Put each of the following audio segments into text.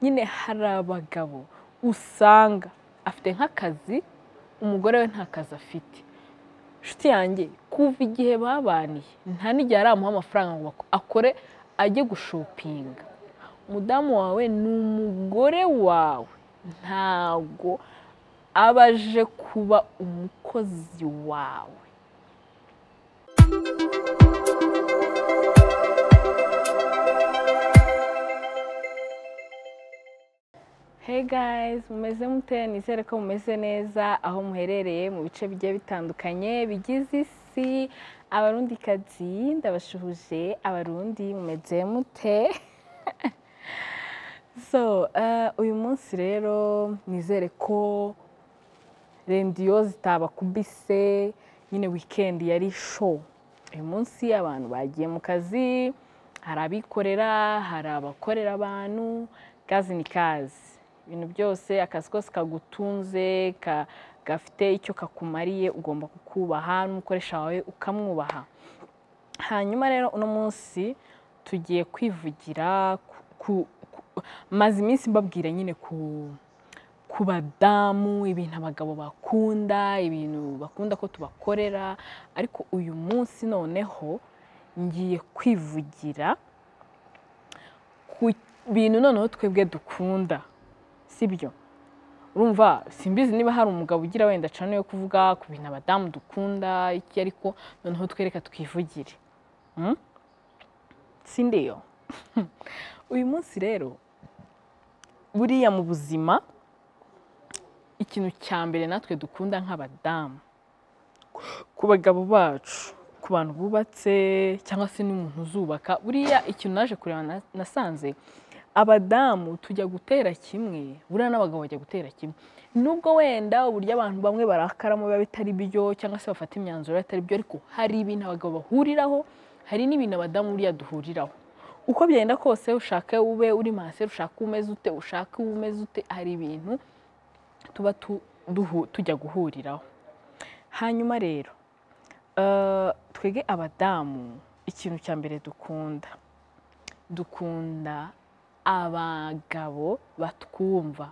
Nyine hari abagabo usanga afite nk'akazi, umugore we nta kazi afite. Inshuti yanjye, kuva igihe babaniye nta n'igihe aramuha amafaranga ngo akore ajye gushopinga. Umudamu wawe ni umugore wawe, ntago aba aje kuba umukozi wawe. Hey guys, mumeze mute? Nizere ko mumeze neza aho muherereye mu bice bigiye bitandukanye bigize isi. Abarundikazi ndabashuhuje, Abarundi mumeze mute? So, uyu munsi rero nizere ko rendiyo zitabakubise, nyine weekend yari show. Uyu munsi abantu bagiye mu kazi, hari abikorera, hari abakorera abantu, kazi ni kazi. Ibintu byose, akazi kose kagutunze, gafite icyo kakumariye, ugomba kukubaha n'umukoresha wawe ukamwubaha. Hanyuma rero uno munsi tugiye kwivugira maze iminsi mbabwira nyine ku badamu, ibintu abagabo bakunda, ibintu bakunda ko tubakorera, ariko uyu munsi noneho ngiye kwivugira ku bintu noneho twebwe dukunda, sibyo? Urumva simbizi niba hari umugabo ugira wenda cano yo kuvuga ku bintu abadamu dukunda iki, ariko noneho twereka twivugire. Sindiyo. Uyu munsi rero buriya mu buzima ikintu cya mbere natwe dukunda nk'abadamu ku bagabo bacu, ku bantu bubatse cyangwa se n'umuntu uzubaka, buriya ikintu naje kureba nasanze abadamu tujya gutera kimwe, buriya n'abagabo bajya gutera kimwe. Nubwo wenda uburyo abantu bamwe barakaramo biba bitari byo cyangwa se bafata imyanzuro bitari byo, ariko hari ibintu abagabo bahuriraho, hari n'ibintu abadamu buriya duhuriraho. Uko byenda kose, ushake ube uri maser, ushake umeze ute, ushake umeze ute, hari ibintu tuba tujya guhuriraho. Hanyuma rero twege abadamu ikintu cya mbere dukunda abagabo batwumva.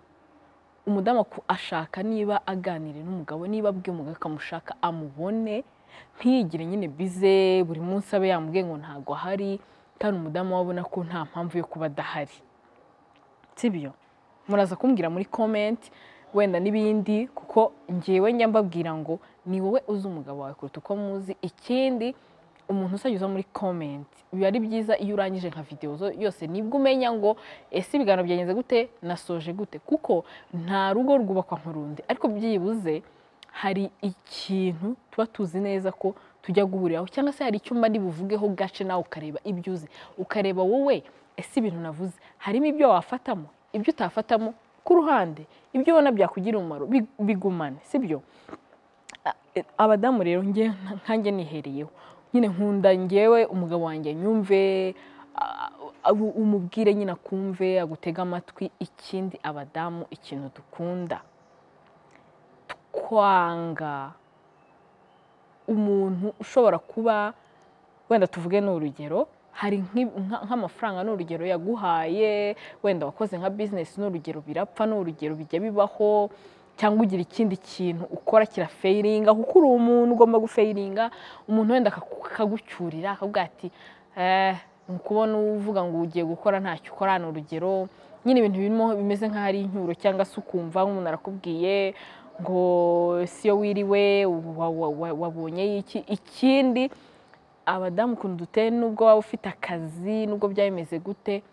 Umudamu ashaka niba aganire n'umugabo, niba abwiye umugabo akamushaka amubone, ntiyigire nyine bize buri munsi abe yamubwiye ngo ntago ahari, kandi umudamu wabona ko nta mpamvu yo kuba adahari, sibyo? Muraza kumbwira muri comment wenda n'ibindi, kuko ngewe njya mbabwira ngo ni wowe uzi umugabo wawe kuruta uko muzi. Ikindi umuntu usajya uza muri comment, biba ari byiza iyo urangije nka video yose nibwo umenya ngo ese ibiganiro byagenze gute, nasoje gute, kuko nta rugo rwubakwa nk'urundi, ariko byibuze hari ikintu tuba tuzi neza ko tujya guhuriraho, cyangwa se hari icyumba ndi buvugeho gace, nawe ukareba ibyo uzi, ukareba wowe ese ibintu navuze harimo ibyo wafatamo, ibyo utafatamo ku ruhande, ibyo ubona byakugira umumaro bigumane, sibyo? Abadamu rero nkanjye nihereyeho nyine nkunda ngewe umugabo wanjye nyumve, umubwire nyine akumve, agutega amatwi. Ikindi abadamu ikintu dukunda, twanga umuntu ushobora kuba wenda tuvuge n'urugero, hari nk'amafaranga n'urugero yaguhaye, wenda wakoze nka business n'urugero birapfa, n'urugero bijya bibaho, cyangwa ugira ikindi kintu ukora kirafailinga, kuko uri umuntu ugomba gufailinga. Umuntu wenda akagucyurira akavuga ati ukubona uvuga ngo ugiye gukora ntacyo ukora, ni urugero nyine ibintu birimo bimeze nk'aho ari incyuro, cyangwa se ukumva nk'umuntu arakubwiye ngo siyo wiriwe wabonye iki. Ikindi abadamu ukuntu duteye, nubwo waba ufite akazi, nubwo byaba bimeze gute,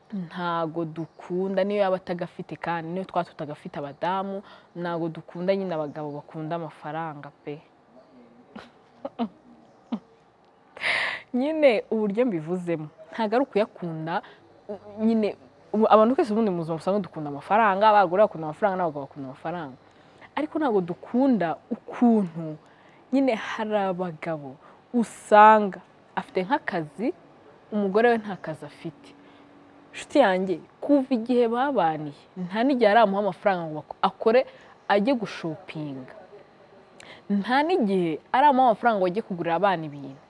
ntago dukunda niyo yaba atagafite, kandi niyo twaba tutagafite abadamu ntago dukunda nyine abagabo bakunda amafaranga pe. Nyine uburyo mbivuzemo ntago ari ukuyakunda, nyine abantu twese ubundi mu buzima busanzwe dukunda amafaranga, abagore bakunda amafaranga n'abagabo bakunda amafaranga, ariko ntago dukunda ukuntu nyine hari abagabo usanga afite nk'akazi, umugore we nta kazi afite. Inshuti yanjye, kuva igihe babaniye nta n'igihe aramuha amafaranga ngo akore ajye gushopinga, nta n'igihe aramuha amafaranga ngo ajye kugurira abana ibintu.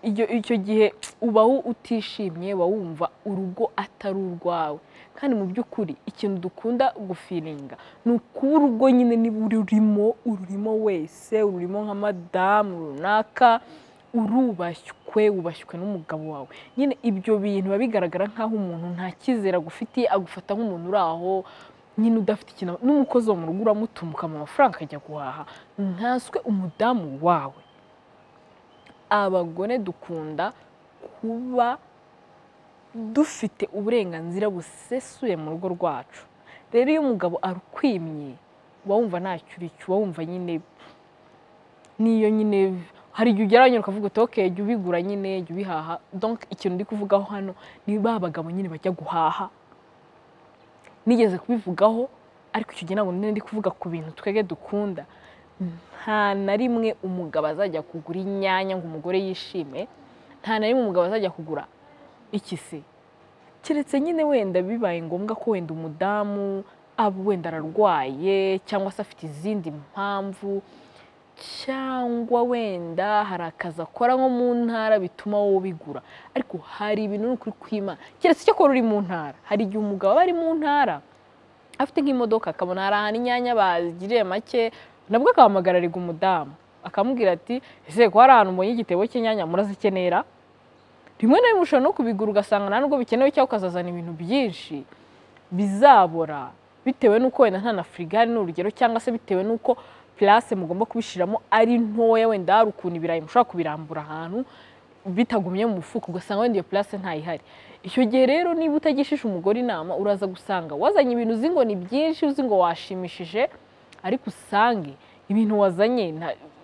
Icyo gihe ubaho utishimye, uba wumva urugo atari urwawe. Kandi mu by'ukuri ikintu dukunda gufiringa ni ukuba urugo nyine niba ururimo, ururimo wese, ururimo nka madamu runaka, urubashywe, wubashywe n'umugabo wawe. Nyine ibyo bintu biba bigaragara nk'aho umuntu nta cyizere agufitiye, agufata nk'umuntu uri aho nyine udafite ikintu. N'umukozi wo mu rugo uramutuma ukamuha amafaranga akajya guhaha, nkanswe umudamu wawe. Abagore dukunda kuba dufite uburenganzira busesuye mu rugo rwacu. Rero iyo umugabo arukwimye uba wumva ntacyo uri cyo, uba wumva nyine niyo nyine hari igihe ugera nyine ukavuga uti okay, jya ubigura nyine, jya ubihaha. Donc ikintu ndi kuvugaho hano ni ba bagabo nyine bajya guhaha. Nigeze kubivugaho ariko icyo gihe ntabwo ndi kuvuga ku bintu twebwe dukunda. Nta na rimwe umugabo azajya kugura inyanya ngo umugore yishime, nta na rimwe umugabo azajya kugura iki se, keretse nyine wenda bibaye ngombwa ko wenda umudamu aba wenda ararwaye cyangwa se afite izindi mpamvu, cyangwa wenda hari akazi akora nko mu ntara bituma wowe ubigura. Ariko hari ibintu ni ukuri kw'Imana, keretse icyo akora uri mu ntara. Hari igihe umugabo aba ari mu ntara afite nk'imodoka akabona hari ahantu inyanya bagiriye make, nabwo akahamagararirwa umudamu akamubwira ati ese ko hari ahantu mbonye igitebo cy'inyanya murazikenera? Rimwe na rimwe ushobora no kubigura ugasanga nta nubwo bikenewe, cyangwa ukazazana ibintu byinshi bizabora bitewe n'uko wenda nta na firigo ihari, ni urugero, cyangwa se bitewe n'uko place mugomba kubishiramo ari ntoya, wenda hari ukuntu ibirayi mushobora kubirambura ahantu bitagumye mu mufuka, ugasanga wenda iyo place ntayihari. Icyo gihe rero niba utagishije umugore inama, uraza gusanga wazanye ibintu uzi ngo ni byinshi, uzi ngo washimishije, ariko usange ibintu wazanye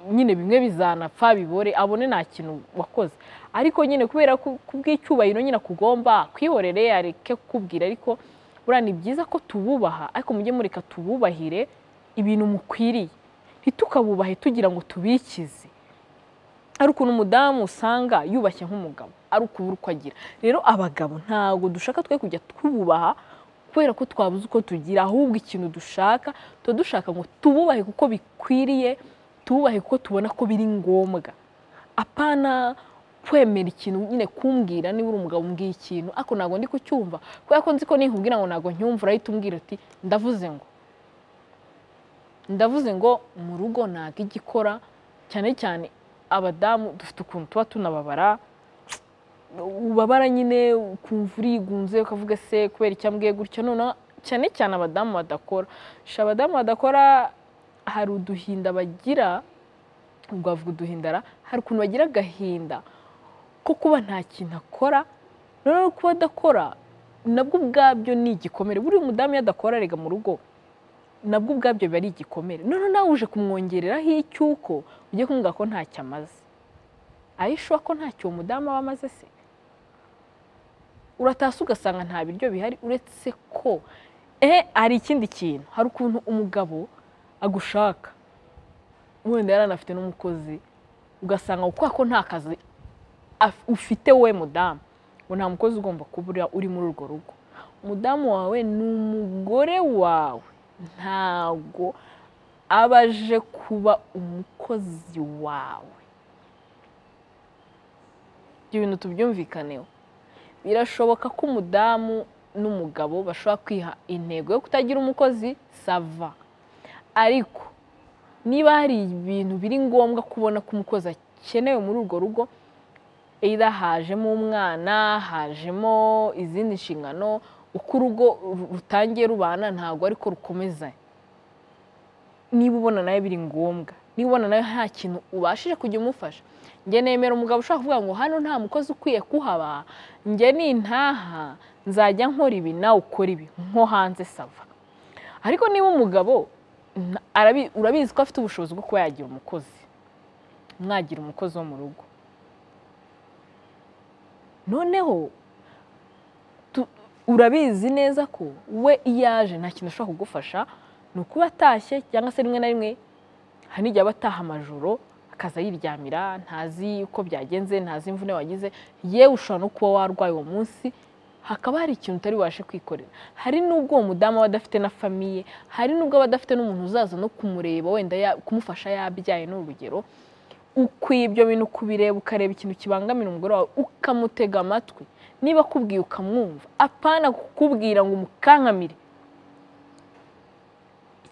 nyine bimwe bizanapfa bibore, abone nta kintu wakoze. Ariko nyine kubera kubw'icyubahiro nyine akugomba kwihorere, areke kukubwira. Ariko buriya ni byiza ko tububaha, ariko mujye mureka tububahire ibintu mukwiriye, ntitukabubahe tugira ngo tubikize. Ari ukuntu umudamu usanga yubashye nk'umugabo, ari ukubura uko agira. Rero abagabo ntabwo dushaka twe kujya twubaha kubera ko twabuze uko tugira, ahubwo ikintu dushaka tuba dushaka ngo tububahe kuko bikwiriye, tububahe kuko tubona ko biri ngombwa. Apana kwemera ikintu nyine kumbwira niba uri umugabo umbwiye ikintu ariko ntabwo ndi kucyumva, kubera ko nzi ko ninkubwira ngo ntabwo ncyumva urahita umbwira uti ndavuze ngo mu rugo ntabwo ijya ikora. Cyane cyane abadamu dufite ukuntu tuba tunababara, ubabara nyine ukumva urigunze ukavuga se kubera icyo ambwiye gutyo. Noneho cyane cyane abadamu badakora, abadamu badakora hari uduhinda bagira, ubwo bavuga uduhindara, hari ukuntu bagira agahinda ko kuba nta kintu akora. Noneho kuba adakora nabwo ubwabyo ni igikomere. Buriya umudamu iyo adakora arega mu rugo nabwo ubwabyo biba ari igikomere. Noneho nawe uje kumwongereraho icyuko ugiye kumubwira ko ntacyo amaze, ayishuwa ko ntacyo uwo mudamu aba amaze se? Uratase ugasanga nta biryo bihari, uretse ko hari ikindi kintu. Hari ukuntu umugabo agushaka wenda yaranafite n'umukozi, ugasanga kubera ko nta kazi ufite wowe mudamu, ngo nta mukozi ugomba kubura uri muri urwo rugo. Umudamu wawe ni umugore wawe, ntabwo aba aje kuba umukozi wawe. Ibyo bintu tubyumvikaneho. Birashoboka ko umudamu n'umugabo bashobora kwiha intego yo kutagira umukozi, sava. Ariko niba hari ibintu biri ngombwa kubona ko umukozi akenewe muri urwo rugo, either hajemo umwana, hajemo izindi nshingano, uko urugo rutangiye rubana ntabwo ariko rukomeza. Niba ubona nawe biri ngombwa, niba ubona nawe nta kintu ubashije kujya umufasha, njye nemera umugabo ushaka kuvuga ngo hano nta mukozi ukwiye kuhaba, njye nintaha nzajya nkora ibi nawe ukora ibi, nko hanze sava. Ariko niba umugabo urabizi ko afite ubushobozi bwo kuba yagira umukozi, mwagira umukozi wo mu rugo, noneho urabizi neza ko we iyo aje nta kintu ashobora kugufasha, ni ukuba atashye, cyangwa se rimwe na rimwe hari n'igihe aba ataha amajoro akaza yiryamira, ntazi uko byagenze, ntazi imvune wagize, yewe ushobora no kuba warwaye uwo munsi, hakaba hari ikintu utari bubashe kwikorera. Hari n'ubwo uwo mudamu aba adafite na famiye, hari n'ubwo aba adafite n'umuntu uzaza no kumureba wenda kumufasha yabyaye, ni urugero. Ukwiye ibyo bintu kubireba, ukareba ikintu kibangamira umugore wawe, ukamutega amatwi. Niba akubwiye ukamwumva, apana kukubwira ngo umukankamire.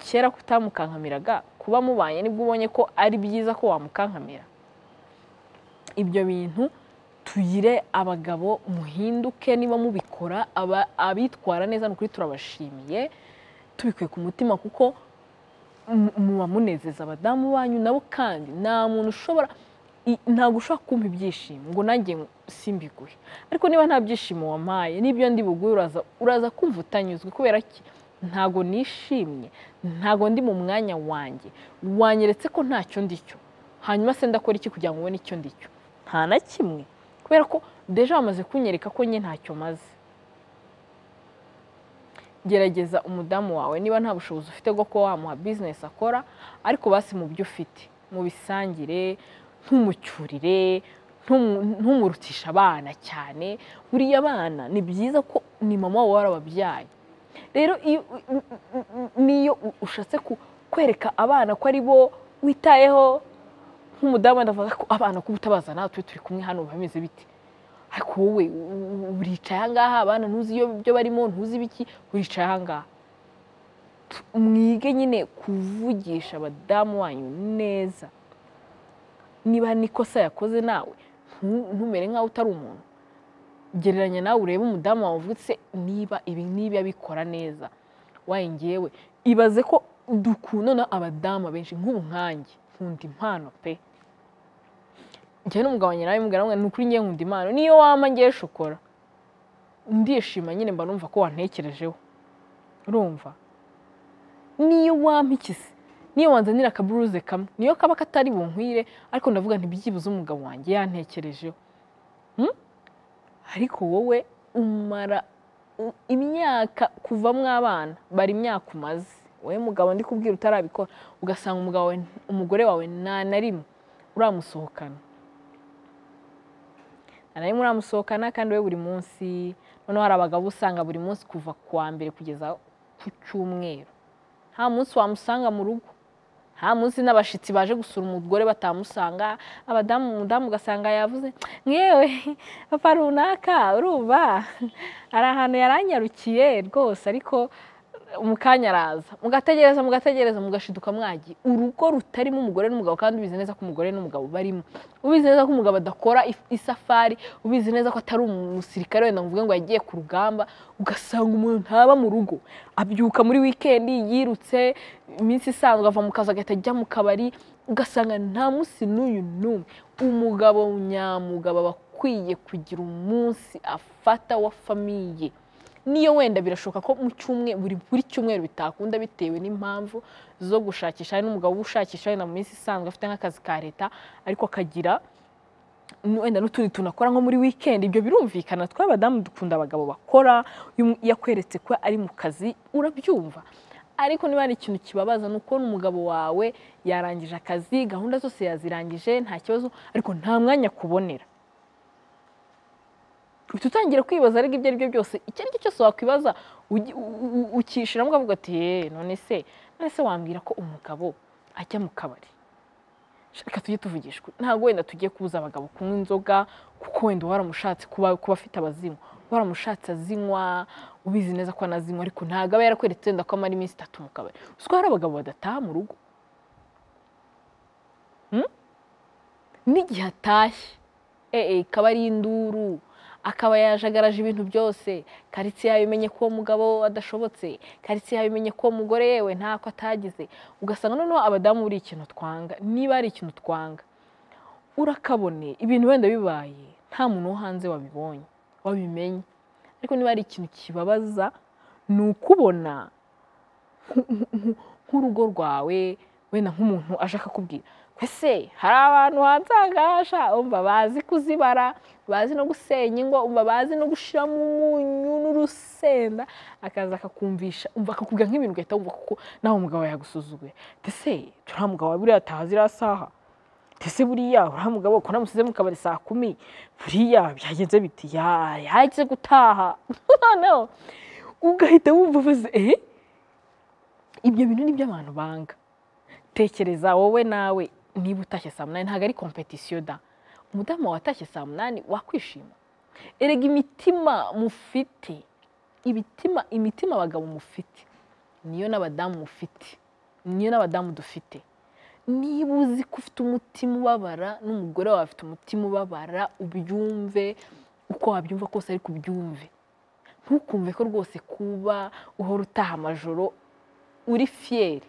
Kera kutamukankamiraga, kuba mubanye nibwo ubonye ko ari byiza ko wamukankamira. Ibyo bintu tugire abagabo muhinduke, niba mubikora abitwara neza nukuri turabashimiye, tubikuye ku mutima, kuko muba munezeza abadamu banyu nabo. Kandi nta muntu ushobora, ntabwo ushobora kumpa ibyishimo ngo nanjye simbiguhe, ariko niba nta byishimo wampaye n'ibyo ndi buguhe, uraza kumva utanyuzwe. Kubera ki? Ntago nishimye, ntago ndi mu mwanya wanjye, wanyeretse ko ntacyo ndicyo. Hanyuma se ndakora iki kugira ngo ubone icyo ndicyo? Nta na kimwe, kubera ko deja wamaze kunyereka ko nye ntacyo maze. Gerageza umudamu wawe, niba nta bushobozi ufite bwo kuba wamuha business akora, ariko basi mu byo ufite mubisangire, ntumucyurire, ntumurutisha abana cyane. Buriya abana ni byiza ko ni mama wawe warababyaye. Rero niyo ushatse kwereka abana ko ari bo witayeho, nk'umudamu ndavuga ko abana ko utabazana twe turi kumwe hano bameze bite, ariko wowe uricaye aha ngaha, abana ntuzi ibyo barimo, ntuzi ibiki, uricaye aha ngaha. Mwige nyine kuvugisha abadamu wanyu neza. Niba nikosa yakoze nawe ntumere nkaho utari umuntu. Gereranya nawe urebe umudamu wawe uvutse niba ibi niba abikora neza, waye ngewe ibaze ko dukundana abadamu benshi. Nk'ubu nkanjye nkunda impano pe, njye n'umugabo wanjye nawe mubwira ngo ni ukuri ngiye nkunda impano, niyo wampa ngiye shokora ndishima nyine, mba numva ko wantekerejeho. Urumva, niyo wampa ikisi, niyo wanzanira akaburuze kamwe, niyo kaba katari bunkwire, ariko ndavuga nti byibuze umugabo wanjye yantekerejeho. Ariko wowe umara imyaka kuva mw'abana bari imyaka umaze, wowe mugabo ndi kubwira utarabikora, ugasanga umugabo umugore wawe nta na rimwe uramusohokana, nta na rimwe uramusohokana, kandi we buri munsi. Noneho hari abagabo usanga buri munsi kuva kuwa mbere kugeza ku cyumweru nta munsi wamusanga mu rugo, nta munsi n'abashitsi baje gusura umugore batamusanga. Abadamu, umudamu ugasanga yavuze mwewe papa runaka, urumva ari ahantu yaranyarukiye rwose, ariko mukanya araza, mugategereza mugategereza, mugashiduka mwagiye. Urugo rutarimo umugore n'umugabo, kandi ubizi neza ko umugore n'umugabo barimo, ubizi neza ko umugabo adakora isafari, ubizi neza ko atari umusirikare wenda mvuge ngo yagiye ku rugamba, ugasanga umuntu ntaba mu rugo, abyuka muri weekend yirutse, iminsi isanzwe ava mu kazi agahita ajya mu kabari, ugasanga nta munsi n'uyu n'umwe. Umugabo nyamugabo aba akwiye kugira umunsi afata wa famiye. Niyo wenda birashoboka ko mu cyumweru, buri cyumweru bitakunda bitewe n'impamvu zo gushakisha, hari n'umugabo ushakisha wenda mu minsi isanzwe afite nk'akazi ka leta, ariko akagira wenda n'utundi tunakora nko muri weekend. Ibyo birumvikana, twe abadamu dukunda abagabo bakora, iyo akweretse ko ari mu kazi urabyumva. Ariko niba hari ikintu kibabaza ni ukubona umugabo wawe yarangije akazi, gahunda zose yazirangije, nta kibazo, ariko nta mwanya kubonera. Utangira kwibaza, ariko ibyo ari byo byose, icyo ari cyo cyose wakwibaza ukishiramo ukavuga ati none se wambwira ko umugabo ajya mu kabari? Reka tujye tuvugishwa, ntabwo wenda tugiye kubuza abagabo kunywa inzoga, kuko wenda waramushatse kuba afite abazinywa, waramushatse azinywa, ubizi neza ko anazinywa, ariko ntabwo aba yarakweretse wenda ko amara iminsi 3 mu kabari. Uzi ko hari abagabo badataha mu rugo n'igihe atashye ikaba ari induru, akaba yajagaraje ibintu byose, karitsiye yabimenye ko uwo mugabo adashobotse, karitsiye yabimenye ko uwo mugore yewe ntako atagize. Ugasanga noneho abadamu buri ikintu twanga, niba ari ikintu twanga urakabone ibintu wenda bibaye nta muntu wo hanze wabibonye wabimenye, ariko niba ari ikintu kibabaza ni ukubona nk'urugo rwawe wenda nk'umuntu ashaka kubwira ese hari abantu hanze agasha umva bazi kuzibara, bazi no gusenya ingo, umva bazi no gushiramo umunyu n'urusenda, akaza akakumvisha, umva akakubwira nk'ibintu ugahita wumva kuko nawe umugabo yagusuzuguye. Ese turiya mugabo wawe buriya ataha ziriya saha, ese buriya uriya mugabo ko namusize mu kabari saa 10, buriya byagenze biti, yagize gutaha. Noneho ugahita wumva uvuze ibyo bintu nibyo abantu banga. Tekereza wowe nawe Niba utashye saa 8 ntabwo ari competition da. Umudamu watashye saa 8 wakwishima. Erega imitima mufite, imitima abagabo mufite niyo n'abadamu mufite, niyo n'abadamu dufite. Niba uzi ko ufite umutima ubabara n'umugore wawe afite umutima ubabara, ubyumve uko wabyumva kose, ariko ubyumve. Ntukumve ko rwose kuba uhora utaha amajoro uri fier,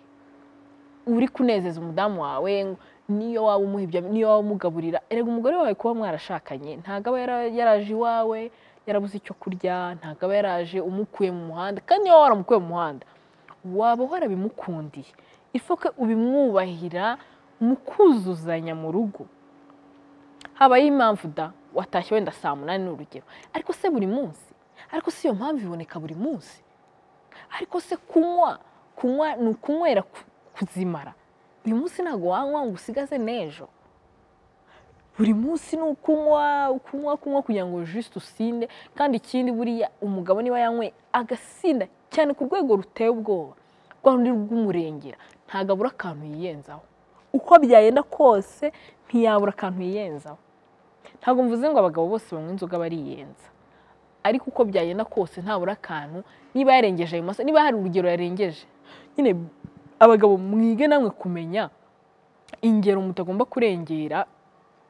uri kunezeza umudamu wawe, niyo waba umuha ibyo, niyo waba umugaburira. Erega umugore wawe kuba mwarashakanye ntabwo aba yaraje iwawe yarabuze icyo kurya, ntabwo aba yaraje umukuye mu muhanda. Kandi niyo waramukuye mu muhanda waba warabimukundiye. Ifoke ubimwubahira mukuzuzanya mu rugo. Habaye impamvu da watashye wenda saa 8 ni urugero, ariko se buri munsi, ariko si iyo mpamvu iboneka buri munsi, ariko se kunywa ni ukunywera kuzimara. Uyu munsi ntabwo wanywa ngo usigaze n'ejo. Buri munsi ni ukunywa kunywa kugira ngo juste usinde. Kandi ikindi, buriya umugabo niba yanyweye agasinda cyane ku rwego ruteye ubwoba, rwa rundi rw'umurengera, ntabwo abura akantu yiyenzaho. Uko byagenda kose ntiyabura akantu yiyenzaho. Ntabwo mvuze ngo abagabo bose banywa inzoga bariyenza, ariko uko byagenda kose ntabura akantu. Niba yarengeje ayo masaha, niba hari urugero yarengeje, nyine abagabo mwige namwe kumenya ingero mutagomba kurengera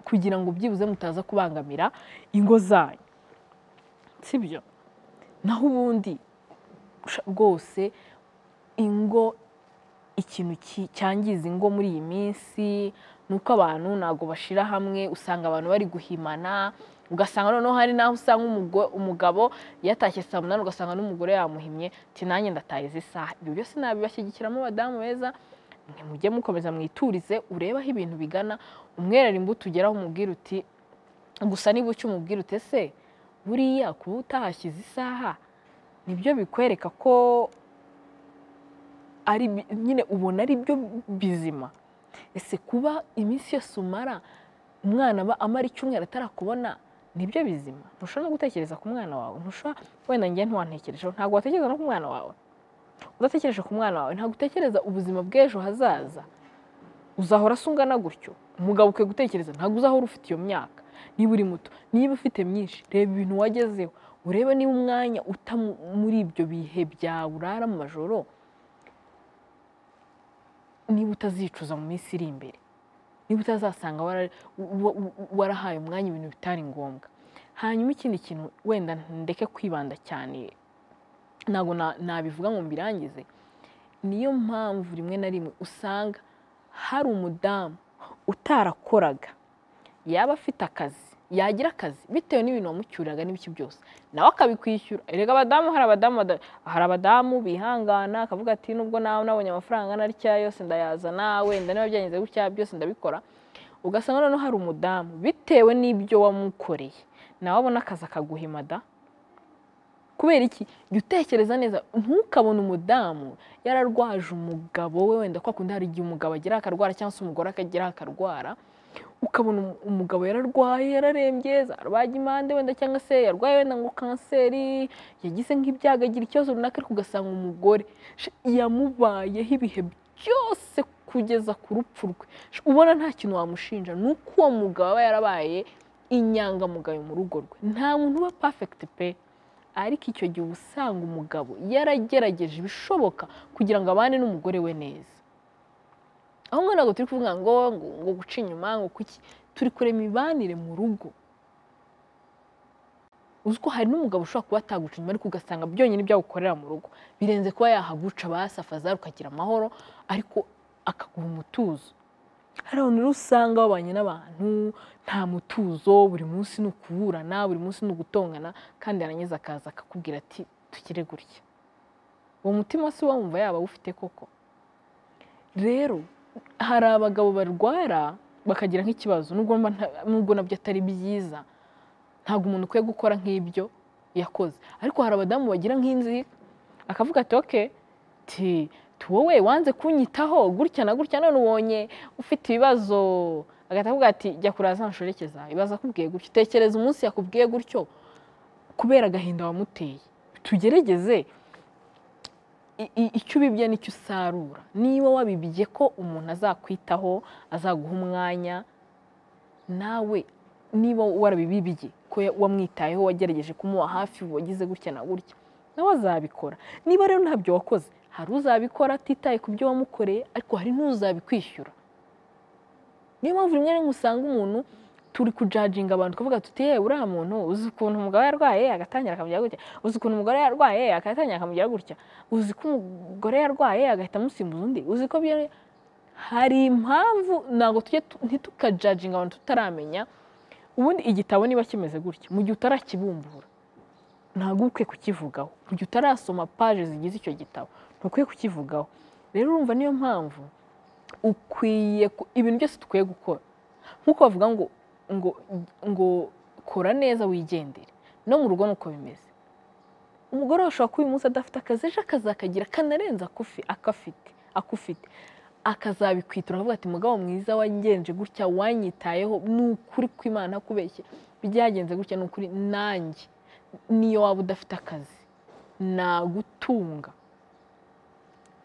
kugira ngo byibuze mutaza kubangamira ingo zanyu, sibyo? Naho ubundi rwose ingo, ikintu cyangiza ingo muri iyi minsi nuko abantu ntabwo bashira hamwe. Usanga abantu bari guhimana, ugasanga noneho hari naho usanga umugabo yatashye saa 8 ugasanga n'umugore yamuhimye ati nanjye ndataye izi saha. Ibyo byose nabibashyigikiramo abadamu beza, mujye mukomeza mwiturize, urebe aho ibintu bigana. Umwerera imbuto ugeraho umubwira uti, gusa niba ucyo umubwira uti ese buriya kuba utahashyize isaha nibyo bikwereka ko ari nyine ubona ari byo bizima? Ese kuba iminsi yose umara umwana aba amara icyumweru atarakubona nibyo bizima? Ntushobora no gutekereza ku mwana wawe, ntushobora. Wenda njye ntiwantekerejeho, ntabwo watekereza no ku mwana wawe. Udatekereje ku mwana wawe ntabwo utekereza ubuzima bw'ejo hazaza. Uzahora se ungana gutyo? Umugabo ukwiye gutekereza, ntabwo uzahora ufite iyo myaka. Niba uri muto, niba ufite myinshi, reba ibintu wagezeho, urebe niba umwanya uta muri ibyo bihe byawe urara mu majoro, niba utazicuza mu minsi iri imbere, niba utazasanga warahaye umwanya ibintu bitari ngombwa. Hanyuma ikindi kintu wenda ndeke kwibanda cyane, ntabwo nabivuga ngo mbirangize, niyo mpamvu rimwe na rimwe usanga hari umudamu utarakoraga, yaba afite akazi, yagira akazi bitewe n'ibintu wamucyuriraga n'ibiki byose, nawe akabikwishyura. Erega abadamu, hari abadamu bihangana akavuga ati nubwo nawe nabonye amafaranga narya yose ndayazana, wenda niba byagenze gutya byose ndabikora. Ugasanga noneho hari umudamu bitewe n'ibyo wamukoreye nawe abona akazi akaguhima da. Kubera iki? Jya utekereza neza, ntukabone umudamu yararwaje umugabo we, wenda kwa kundi hari igihe umugabo agira akarwara cyangwa se umugore akagira akarwara, ukabona umugabo yararwaye yararembye, arwaye impande wenda, cyangwa se yarwaye wenda ngo kanseri, yagize nk'ibyago agira ikibazo runaka, ariko ugasanga umugore yamubayeho ibihe byose kugeza ku rupfu rwe, ubona nta kintu wamushinja. Nuko uwo mugabo aba yarabaye inyangamugayo mu rugo rwe. Nta muntu uba perfect pe, ariko icyo gihe usanga umugabo yaragerageje ibishoboka kugira ngo abane n'umugore we neza. Aho ngaho ntabwo turi kuvuga ngo ngo guca inyuma, ngo kuki, turi kurema imibanire mu rugo. Uzi ko hari n'umugabo ushobora kuba ataguca inyuma, ariko ugasanga byonyine ibyo agukorera mu rugo birenze kuba yahaguca basafaza ukagira amahoro, ariko akaguha umutuzo. Hari abantu rero usanga babanye n'abantu nta mutuzo, buri munsi ni ukuburana, buri munsi ni ugutongana, kandi yarangiza akaza akakubwira ati tugire gutya. Uwo mutima si wumva yaba awufite koko? Rero hari abagabo barwara bakagira nk'ikibazo, nubwo nabyo atari byiza, ntabwo umuntu ukwiye gukora nk'ibyo yakoze. Ariko hari abadamu bagira nk'inzika, akavuga ati okay, wowe wanze kunyitaho gutya na gutya, none ubonye ufite ibibazo, agahita avuga ati jya kuraza nshoreke zawe. Ibibazo akubwiye gutyo, tekereza umunsi yakubwiye gutyo kubera agahinda wamuteye. Tugerageze Icyo ubibye nicyo usarura. Niba wabibye ko umuntu azakwitaho, azaguha umwanya, nawe niba warabibibye ko wamwitayeho, wagerageje kumuba hafi, wagize gutya na gutya, nawe azabikora. Niba rero ntabyo wakoze, hari uzabikora atitaye ku byo wamukoreye, ariko hari n'uzabikwishyura. Niyo mpamvu rimwe na rimwe usanga umuntu turi kujajinga abantu tukavuga tuti yewe uriya muntu uzi ukuntu umugabo yarwaye agatangira akamugira gutya, uzi ukuntu umugore yarwaye agatangira akamugira gutya, uzi ko umugore yarwaye agahita amusimbuza undi, uzi ko hari impamvu. Ntabwo tujye ntitukajajinga abantu tutaramenya. Ubundi igitabo niba kimeze gutya, mu gihe utarakibumbura ntabwo ukwiye kukivugaho, mu gihe utarasoma paje zigize icyo gitabo ntukwiye kukivugaho. Rero urumva niyo mpamvu ukwiye ibintu byose dukwiye gukora, nk'uko bavuga ngo ngo ngo kora neza wigendere, no mu rugo nuko bimeze. Umugore ashobora kuba uyu munsi adafite akazi, ejo akazakagira kanarenza akufite, akazabikwitura akavuga ati mugabo mwiza wangenje gutya, wanyitayeho, ni ukuri kw'Imana kubeshye, byagenze gutya, ni ukuri nanjye niyo waba udafite akazi nagutunga,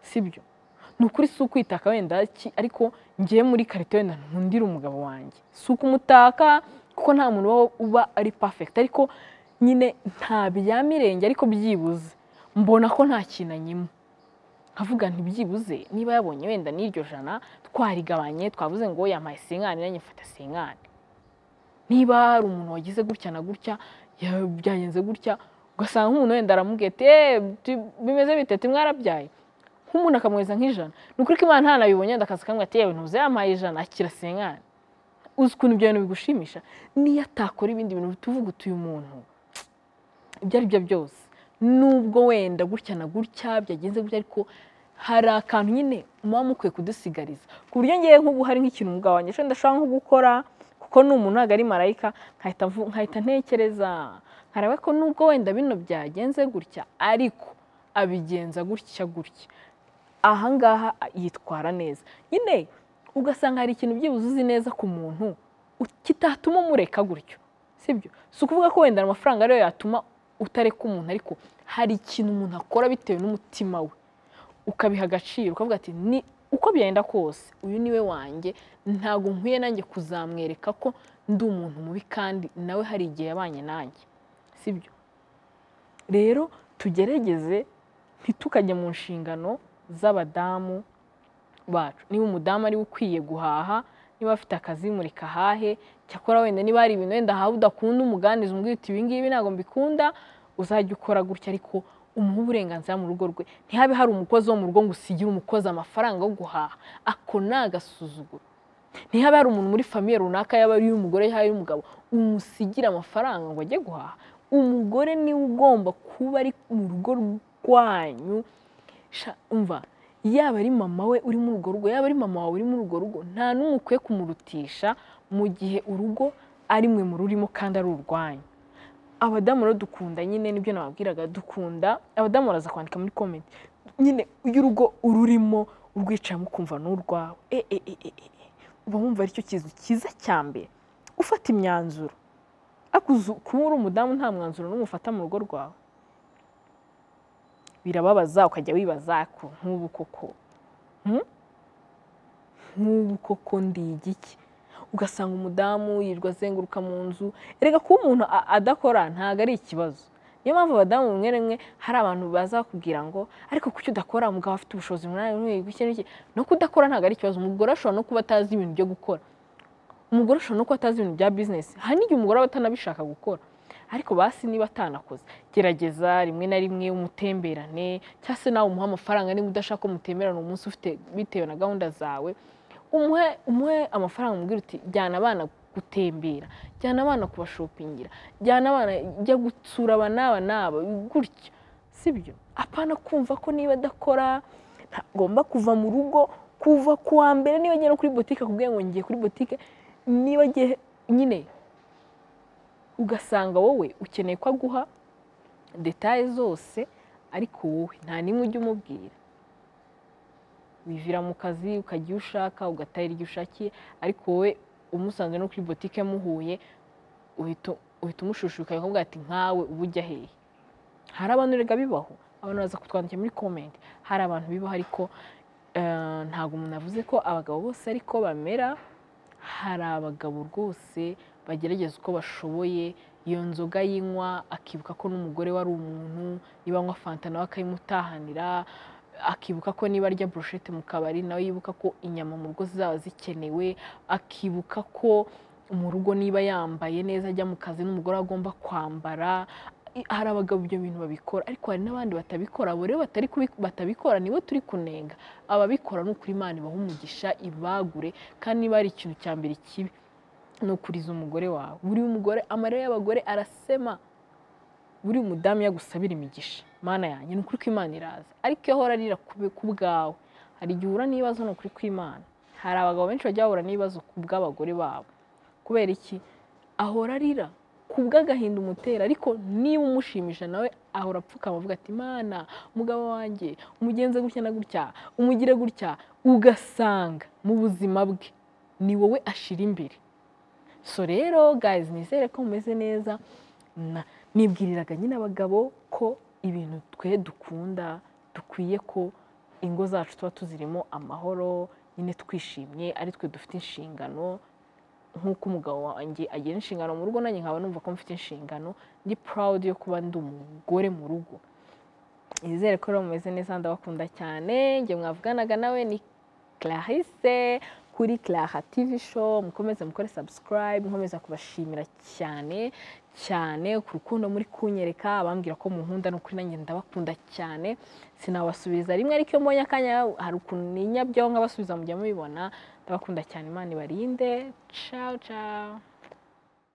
sibyo? Ni ukuri si ukwitaka wenda, ariko ngiye muri karito wenda nkundira umugabo wanjye, si ukumutaka kuko nta muntu uba ari perfect, ariko nyine nta bya mirenge, ariko byibuze mbona ko nta kintu anyima, nkavuga nti byibuze niba yabonye wenda n'iryo jana twarigabanye, twavuze ngo yampaye sinkani nanjye mfata sinkani, niba hari umuntu wagize gutya na gutya byagenze gutya, ugasanga nk'umuntu wenda aramubwiye ati bimeze bite, ati mwarabyaye, nk'umuntu akamwohereza nk'ijana, ni ukuri ko Imana ntanabibonye, wenda akaza akamubwira ati yewe ntuze yampaye ijana, akira sinkani. Uzi ukuntu ibyo bintu bigushimisha? Niyo atakora ibindi bintu tuvuga uti uyu muntu ibyo ari byo byose, nubwo wenda gutya na gutya byagenze gutya, ariko hari akantu nyine muba mukwiye kudusigariza, ku buryo ngewe nk'ubu hari nk'ikintu umugabo wanjye ndashobora nko gukora, kuko ni umuntu ntabwo ari marayika, nkahita ntekereza nkareba ko nubwo wenda bino byagenze gutya, ariko abigenza gutya gutya, ahangaha yitwara neza. Nyine ugasanga hari ikintu byibuze uzi neza ku muntu kitatuma umureka gutyo, sibyo? Si ukuvuga ko wenda amafaranga ariyo yatuma utareka umuntu, ariko hari ikintu umuntu akora bitewe n'umutima we, ukabiha agaciro, ukavuga ati ni uko byenda kose uyu niwe wanjye, ntabwo nkwiye nanjye kuzamwereka ko ndi umuntu mubi, kandi nawe hari igihe yabanye nanjye, sibyo? Rero tugerageze ntitukajye mu nshingano z'abadamu bacu. Niba umudamu ari ukwiye guhaha, niba afite akazi mureka ahahe, cyakora wenda niba hari ibintu wenda ahawe udakunda umuganiza, umubwira uti ibi ngibi ntabwo mbikunda, uzajya ukora gutya, ariko umuha uburenganzira mu rugo rwe. Ntihabe hari umukozi wo mu rugo ngo usigire umukozi amafaranga yo guhaha, ako ni agasuzuguro. Ntihabe hari umuntu muri famiye runaka, yaba ari iy'umugore yaba ari iy'umugabo, umusigire amafaranga ngo ajye guhaha. Umugore niwe ugomba kuba ari mu rugo rwanyu, umva, yaba ari mama we uri muri urwo rugo, yaba ari mama wawe uri muri urwo rugo, nta n'umwe ukwiye kumurutisha mu gihe urugo ari mwe mururimo kandi ari urwanyu. Abadamu rero dukunda nyine, nibyo nababwiraga, dukunda abadamu baraza kwandika muri comment nyine, iyo urugo ururimo urwicayemo ukumva n'urwawe, uba wumva aricyo kintu cyiza cya mbere, ufata imyanzuro. Ariko kuba uri umudamu nta mwanzuro n'umwe ufata mu rugo rwawe, birababaza, ukajya wibaza ko nk'ubu koko nk'ubu koko ndi igiki? Ugasanga umudamu yirirwa azenguruka mu nzu. Erega kuba umuntu adakora ntabwo ari ikibazo. Niyo mpamvu abadamu rimwe rimwe hari abantu baza bakubwira ngo ariko kuki udakora, umugabo afite ubushobozi n'iki. No kudakora ntabwo ari ikibazo. Umugore ashobora no kuba atazi ibintu byo gukora, umugore ashobora no kuba atazi ibintu bya bizinesi, hari n'igihe umugore aba atanabishaka gukora, ariko basi niba atanakoze, gerageza rimwe na rimwe umutemberane, cyangwa se nawe umuhe amafaranga niba udashaka ko mutemberana umunsi ufite bitewe na gahunda zawe, umuhe amafaranga, umubwire uti jyana abana gutembera, jyana abana kubashopingira, jyana abana, jya gusura aba n'aba n'aba, gutya, sibyo? Apana kumva ko niba adakora ntagomba kuva mu rugo kuva ku wa mbere, niba agiye no kuri botike akubwiye ngo ngiye kuri botike, niba agiye nyine, ugasanga wowe ukeneye ko aguha detaye zose, ariko wowe nta n'imwe ujya umubwira. Wivira mu kazi ukajya iyo ushaka, ugatahira igihe ushakiye, ariko wowe umusanze no kuri botike muhuye uhita umushushukanya ukavuga ati nkawe uba ujya hehe? Hari abantu erega bibaho. Abantu baza kutwandikira muri comment. Hari abantu bibaho, ariko ntabwo umuntu avuze ko abagabo bose ariko bamera. Hari abagabo rwose bagerageza uko bashoboye, iyo nzoga yinywa akibuka ko n'umugore we ari umuntu, niba anywa fanta nawe akayimutahanira, akibuka ko niba arya brochette mu kabari nawe yibuka ko inyama mu rugo zizaba zikenewe, akibuka ko mu rugo niba yambaye neza ajya mu kazi n'umugore agomba kwambara. Hari abagabo ibyo bintu babikora, ariko hari n'abandi batabikora. Abo rero batabikora nibo turi kunenga. Ababikora ni ukuri Imana ibaha umugisha, ibagure. Kandi niba hari ikintu cya mbere kibi ni ukuriza umugore wawe. Buri mugore, amarira y'abagore arasema. Buri mudamu yagusabira imigisha, Mana yanjye, ni ukuri ko Imana iraza. Ariko iyo ahora arira ku bwawe, hari igihe uhura n'ibibazo, ni ukuri kw'Imana. Hari abagabo benshi bajya bahura n'ibibazo ku bw'abagore babo. Kubera iki? Ahora arira ku bw'agahinda umutera, ariko niba umushimisha nawe ahora apfukama avuga ati Mana, umugabo wanjye umugenze gutya na gutya, umugire gutya, ugasanga mu buzima bwe ni wowe ashira imbere. So rero guys, nizere ko mumeze neza. Nibwiriraga nyine abagabo ko ibintu twe dukunda dukwiye ko ingo zacu tuba tuzirimo amahoro, nyine twishimye, ari twe dufite inshingano. Nk'uko umugabo wanjye agira inshingano mu rugo, nanjye nkaba numva ko mfite inshingano, ndi proud yo kuba ndi umugore mu rugo. Nizere ko rero mumeze neza, ndabakunda cyane. Njye mwavuganaga nawe ni Clarisse kuri Clara TV Show. Mukomeze mukore subscribe, nkomeza kubashimira cyane cyane ku rukundo muri kunyereka, abambwira ko munkunda, ni ukuri nanjye ndabakunda cyane. Sinabasubiza rimwe, ariko iyo mbonye akanya hari ukuntu ninyabyo nkabasubiza, mujya mubibona. Ndabakunda cyane, Imana ibarinde. Ciao ciao.